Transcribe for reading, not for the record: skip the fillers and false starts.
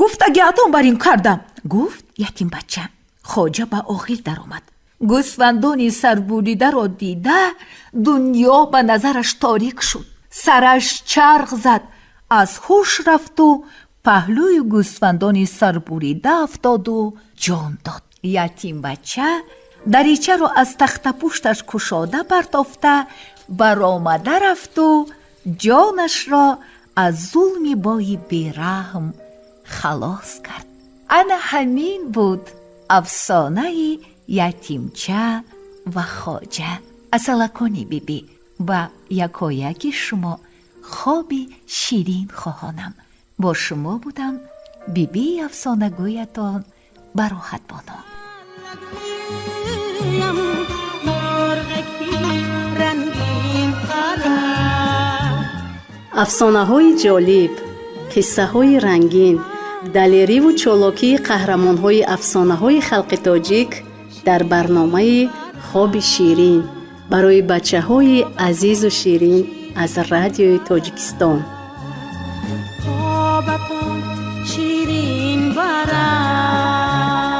Гуфтагиатон бар ин кардам, гуфт ятимбача. Хоҷа ба оғил даромад. Гӯсфандони сарбуридаро дида, дуньё ба назараш торик шуд, сараш чарх зад, аз ҳуш рафту паҳлӯи гӯсфандони сарбурида афтоду ҷон дод. Ятимбача даричаро аз тахтапушташ кушода партофта, баромада рафту ҷонашро аз зулми бои бераҳм халос кард. Ана ҳамин буд афсонаи ятимча ва хоҷа. Асалакони бибӣ ба якояки шумо хоби ширин хоҳонам. Бо шумо будам бибии афсонагӯятон Бароҳатбоно. Лагӯям мурғаки рангин парад. Афсонаҳои ҷолиб, қиссаҳои рангин, далериву чолокии қаҳрамонҳои афсонаҳои халқи тоҷик дар барномаи «Хоби ширин» барои бачаҳои азизу ширин аз Радиои Тоҷикистон. Хобатон ширин барад.